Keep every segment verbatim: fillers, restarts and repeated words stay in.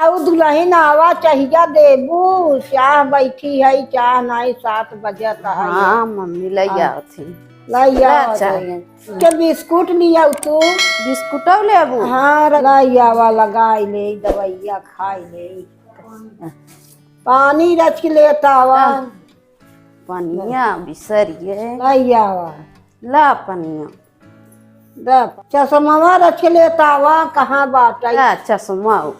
तो दुलहिन आवा, चहिया देबू, चाह बैठी है, चाह नाई, सात बजत है। हाँ, मम्मी, लइ हाँ। आवत ही। लइ ला, आवत चाह। है। के बिस्कुट लियाऊ तू? बिस्कुटौ लेबू? हाँ, र-, लइ आवा, लगाई ले, दवइया खाई ले। पानी रच के लेत आवा। हाँ। पनिया बिसरिए। लइ आवा। ला पनिया। द, चश्मवा रच के लेत आवा, कहाँ बाटइ? ला चश्मा।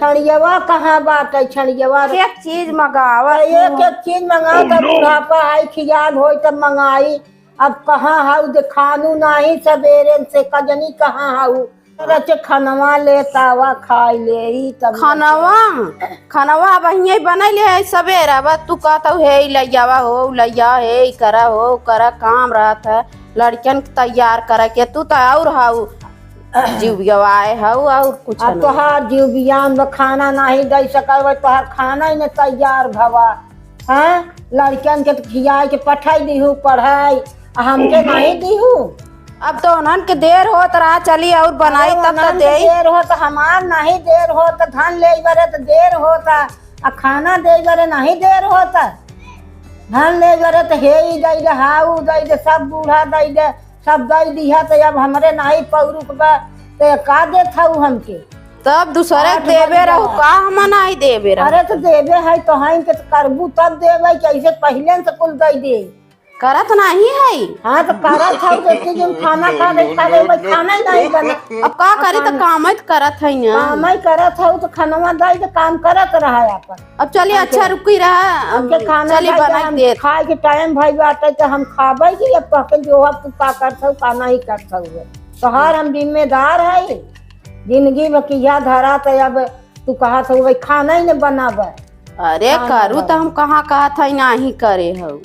छड़ियवा कहाँ बाटइ? छड़ियवा रच- एक चीज मंगावा एक, तू। एक चीज मंगा, तब बुढ़ापा आई, खियाल होई, तब मंगाई। अब कहाँ हऊ, देखानू नाही सबेरे से, कजनी कहाँ हऊ। रच खनवा लेत आवा, खाई लेई, तब खनवा, खनवा अब हियें बनइले है सबेरा, बस तू कहत हऊ, "हे ई लइ आवा हो, उ लइ आवा, हे ई करा हो, उ करा", काम रहत है लड़कन के तैयार करे के, तू त और हऊ जिउ बियाए हऊ, और कुछ अब नहीं। तोहार जिउ बियान बा, खाना नाही दइ सकल बा, तोहार खाना ही न तैयार भवा। हाँ, लड़कन के त खियाए के पठाई दिहू पढ़ाई, आ हमके नाही दिहू। अब तो उन्हन के देर होत रहा, चली और बनाई अरे तब तो उन्हन के देई। देर होत, हमार नाही देर होत, धन लेइ बरे त देर होत, आ खाना देइ बरे नाही देर होत। धन लेइ बरे त हे ई दइ दे, हा ऊ दइ दे, सब बूढ़ा दइ दे, सब दइ दिहा, त अब हमरे नाही पौरुख बा, त का देत हऊ हमके? तब दूसरे के देबे रहू, का हम नाही देबे रहू? अरे त देबे है तो है के त करबू तब देबे, कैसे पहिले से कुल दइ दे। करत नाही है। हाँ त करत हऊ, जैसे जन खाना खा रहे, खा रहे, भाई खाना ही नाही बना। अब का करी त काम ही त करत है ना। काम ही करत हऊ त खनवा दइ दे, काम करत रहा अपन। अब चलिए, अच्छा, रुकी रहा, हमके खाना चली बनाई देत। खाए के टाइम भइ बाटे त हम खाबइ कि अब कहके जो अब तू का करत हऊ, का नाही करत हऊ। तोहार हम जिम्मेदार है, जिंदगी भर किया धरा त अब तू कहत हऊ भाई खाना ही न बनाबे। अरे करू त हम कहाँ कहत है नाही करे हऊ।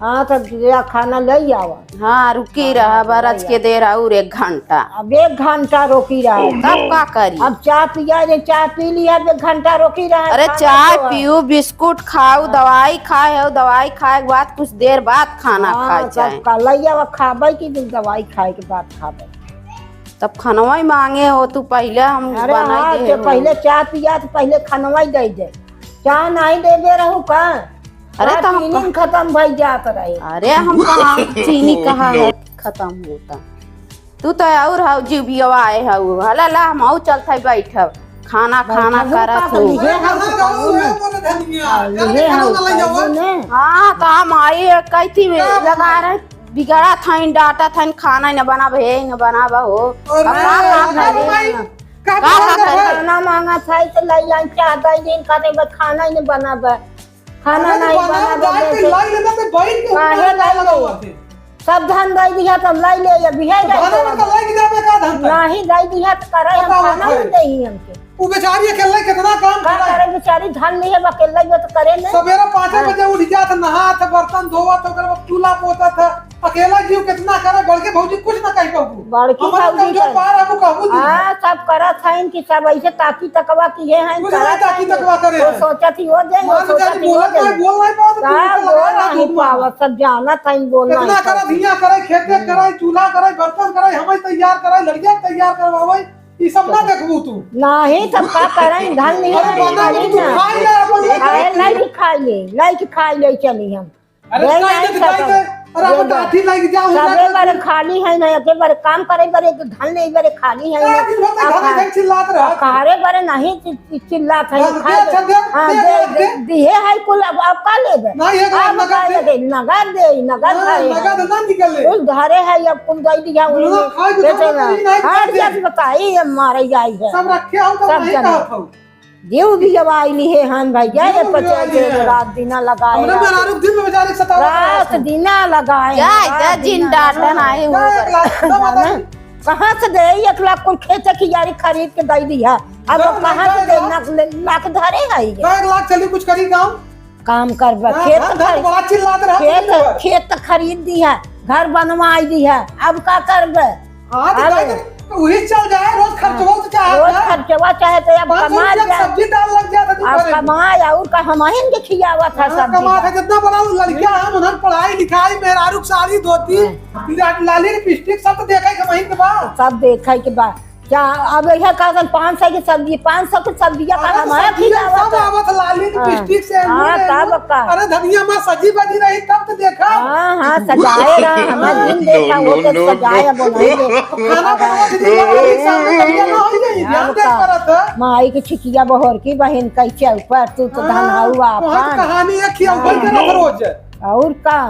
हाँ, त जा खाना लइ आवा। हाँ, रुकी रहा, बरच के देर और एक घंटा। अब एक घंटा रोकी रहा। तब का करी? अब चाह पिया जे, चाह पी लिया, अब एक घंटा रोकी रहा, अरे, खाना चाय पीऊ, बिस्कुट खाऊ, दवाई खाए हऊ, दवाई खाए के बाद कुछ देर बाद खाना खाए चाहे। का लइ आवा, खाबे कि दवाई खाए के बाद खाबे। तब खनवा ही मांगे हो तू, पहिले हम अरे बनाई हाँ, दे हो। पहिले चाह पिया त पहिले खनवा ही दइ दे। चाह नाही देबे रहू का? अरे, हाँ, त हम चीनी कह- खतम भइ जात रहे। अरे, हम कहाँ चीनी कहाँ है खतम होता? तू त और हऊ जिउ बियाए हऊ। हला ला, हम हऊ चलत है बैठब। खाना, खाना करत हऊ। लिहे हऊ, करबू ने। हाँ, लिहे हऊ, करबू ने। हाँ, त हम आई कहती लगा रहे, बिगड़ा थाइन, डाटा थाइन, खाना ही न बनाब, हे ही न बनाब हो। अरे, अब का, का करे? का करे? खाना मांगा था, त लइ आई, चाह दइ दिन, कहते बस खाना ही न बनाब। खाना अरे, तो नहीं बना, बना, जाए बोले के तो लाई लेना, तो बैठ के काहे ऊपर लाई लाई ले? लगावत है। सब धन दइ दिहा, त हम लाई ले, अभी है तो जाए धन तो में तो लाई के जाबे का धन तक? नाही दइ दिहा, त करे हम बताओ खाना भाई। नहीं देही हमके। वो बेचारी अकेले कितना काम का करे? करे बेचारी, धन नहीं है, अकेले जो तो करे ने। सवेरे पाँचे हाँ। बजे उठ जात, नहात, बर्तन धोवत, ओकर बाद चूल्हा पोतत है। अकेला जीव कितना करे, बड़के भौजी कुछ ना कह पाबू। बड़की हमरे भौजी कमजोर कर- पार हमू कहबू दी। हाँ, सब करत हइन कि सब ऐसे ताकी तकवा किहे हइन, कुछ नहीं करत ताकी हइन। तकवा करे वो हैं। सोचत ही वो दे, वो मान सोचत बेचारी ही वो बोलत दे। नहीं, बोल नहीं पावत, का मुंह पे बोल लगाए ना नहीं दूध मांगत। पावत, सब जानत हइन, बोल कितना नहीं करे, पावत। धिया करे, खेते हम्म। करे, चूल्हा करे, बर्तन करे, हमें तैयार करे, लड़िया तैयार करवावे, ई सब ना देखबू तू। नहीं, सब का करे, धन नहीं अरे है, बना के नहीं तू ना। खाई ले, अपन ले। खाए, लाई के खाई ले, लाई के खाई ले चली हम। अरे दे काहे नहीं के सकल। काहे के? अरे दे अपन दे। लाठी लाइके जाओ, सबे लाठी बारे खाली है ना, एके बारे काम करे बारे, एक धन नहीं बारे खाली है ना। सारा दिन भर तो आ घर में खा-, चिल्लात रहा। आ खारे बारे नहीं चि-, चि-, चिल्लात है, हाँ, खा दे, ले। अच्छा, दे, हाँ, दे, दे, दे, दे। दिहे है कुल, अब, अब का लेबे? नहीं, एक लाख अब नगद का दे। लेबे? नगद दे, नगद हाँ, है। नगद ना निकले। कुल धरे है, अब कुल दे दिया, बोला, उन्हें खाए के दे सामान देना। नहीं, नहीं, हाँ, नहीं। जस बताई, ये मारे जाई है। सब रखे हो तो सब नहीं जने। कहत हो। जीव भी जब आइली है, हन भैया, ये जीव भी पचास आइली है। रात दिना लगाए हमरा रहा। मेहरारू दिन में बेचारी सतावत रात रहत है। दिना लगाए, जा, रात जा, जिन दिना डांटन लगाए। आए हो जा, एक लाख, दो जाने, बताई। कहाँ से दे एक लाख कुल खेत की यारी खरीद के दे दी है? अब दो कहाँ से लाख दे? लाख, लाख धरे है ये। दो एक लाख चली कुछ करी काम। काम करबे, हाँ, खेत धन, धन खरी-, बड़ा चिल्लात रहा खेत, तू। खेत खरीद दी है, घर बनवाई दी है, अब का करबे? हाँ, तो अब भाई, तो वही चल जाए, रोज खर्चवा तो चाहत रोज है। खर्चवा चाहे तो अब पाँच सौ कमा रुपया जाए। सब्जी दाल लग जाता तू अब करे। कमाए और का हमहिन के खियावत है हाँ, सब्जी कमात है, दाल। जितना बड़ा लड़का है, उन्हन पढ़ाई लिखाई, मेहरारू के साड़ी धोती, हाँ। ला-, लाली लिपस्टिक सब तो देखे के वहीं के बा। सब देखे के बा। क्या अब यह का कर, पाँच सौ की सब्जी, पाँच सौ की सब्जिया का अरे तो हमारा सब्जिया खिलावा सब का? आवत, लाली, हाँ। लिपस्टिक से, हाँ, तब का? अरे धनिया माँ सजी बजी रही तब तो देखा। हाँ, हाँ, सजाए रहा, हमारा दिन देखा, वो तो सजाए, अब बनाएंगे। खाना बनावा के दिन लगा, अभी सामने कमिया ना हो जाई, ध्यान दे परत है। माई की छिटिया बहर की बहन कैसे ऊपर, तू तो धन हऊ आपन। कहानी है, खिया हुआ करत रोज। और का?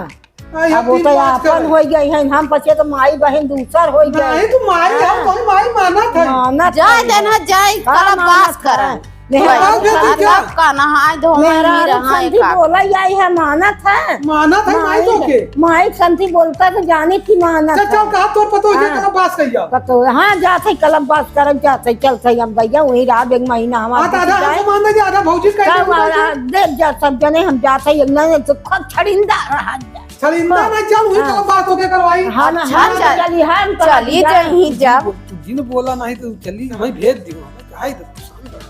अब वो तो आपन होइ गई है, हम पछे तो माई बहन दूसर होइ गई। नहीं, तू माई, हम तो माई मानत है। मानत जाए है। देना, जाए, का कलम पास मानत करन। है? मेहरारू तब का नहाए धोए मेहरारू रहा संधि बोला जाए है, मानत है। मानत है माई तो के? माई संधि बोलता तो जाने की मानत है। चल, कहा तोर पतो जे हाँ। कलम पास कहिया। पतो, हाँ, जात है कलम पास करन, जात है, चलत है हम भैया, वहीं रहा एक महीना हमारा हाँ, तो आधा हम मान दे, आधा भौजी कह दे, देख जा, सब जने हम जात है, एक ना तो खूब छड़िंदा रहा जा। चल, इंदा ना चल, वही हाँ। कलम पास होके करवाई। हाँ ना, अच्छा, हम चल, चली, हम तो चली जाई जब। तू जिन बोला नहीं तो चली, हमें भेज दियो, हमें काहे दे, परेशान कर।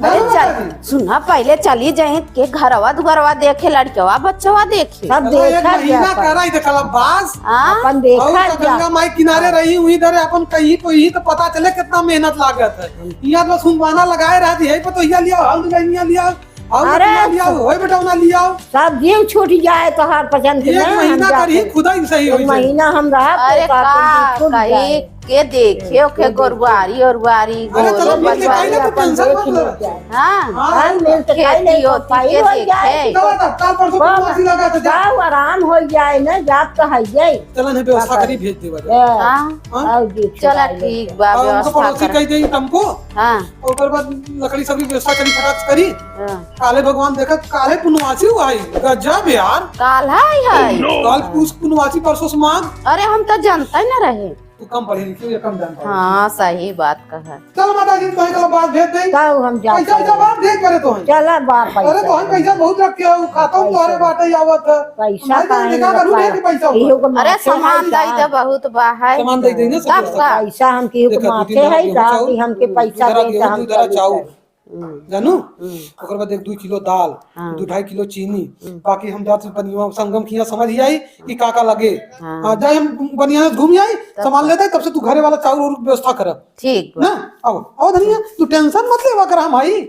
अरे चल, सुना, पहले चली जाई के घरवा दुआरवा देखे, लड़कवा बच्चवा देखे। सब चलो, एक देखा महीना जाता। करा ही देखा कलम पास। हाँ? अपन देखा और तो जा। गंगा माई किनारे रही हुई इधर अपन कहीं तो यही तो पता चले कितना मेहनत लागत है। यहाँ तो सुनवाना लगाए रहती है, पर तो यहाँ लिया, हल्द गई लिया, अरे, लियाओ, होय बेटा, ना लियाओ। सब जीव छूट जाए तोहार पसंद के एक ना, हम महीना जाते। कर ही खुदा ही सही एक होई जाए। महीना हम रहा, अरे तो का, का तुम छूट कही जाए। के देखे, ओके, देखे। गोरुआरी, ओरुआरी, अरे, चलो, गोरू मिल के खाई ना, बछवारी। तू अपन टेंशन देख मत लो। लो जाए। हाँ। हाँ, हाँ, मिल के खाई खेती नहीं, तो ओती खाई के हो देखे। जाए। चलो, तब काल परसों बस, मासी लगा तो जा। जाओ, आराम हो जाए ना, जात तो है जाए। चलो, नहीं, व्यवस्था करी, भेज देवा। हाँ। हाँ? आओ जी, चला, ठीक बा, और उनको व्यवस्था पड़ोसी कर। कह देई तुमको। हाँ। ओकर बाद लकड़ी सब की व्यवस्था करी, फटाक से करी। हाँ। काले भगवान देखा, काले पुनवासी हुआ है। गजब यार। काल है, है। काल पूस पुनवासी, परसों से माघ। अरे, हम तो जानता ही ना रहे। तू कम पढ़ी लिखी, ये कम जानता है। हाँ, सही बात कहा। चल माता जी, तोहे कल बात भेज दे। तब हम जाते पैसा, पैसा हैं। बात भेज करे तोहे। चला बाप, अरे पैसा तोहे पैसा बहुत रखे हो, खाता हूँ पैसा। तोहरे बाटे आवत है। पैसा भाई, काहे देखा नहीं करू रखा? नहीं कि पैसा इहो होगा। को अरे माथे सामान है दे का? दे, बहुत बा है। सामान दे दे ना, सब तब व्यवस्था का? कर। पैसा हम केहू को देखा, दू माथे तीन है तरह का गेहूं कि हमके चाउर, पैसा दू तरह दे तो गेहूं, हम दू तरह चली चाउर। जाए। हम्म। जानू? हम्म। ओकर बाद एक दुई किलो दाल, हाँ। दू ढाई किलो चीनी, हम्म। बाकी हम जात बनिया संगम किया समझ ही आई कि का का लगे। हाँ। हाँ, जाए हम बनिया घूम आई, तब सामान का? लेते, तब से तू घरे वाला चाउर और व्यवस्था करब। ठीक बा। ना? आओ, आओ धनिया, तू टेंशन मत लेवा कर हम आई।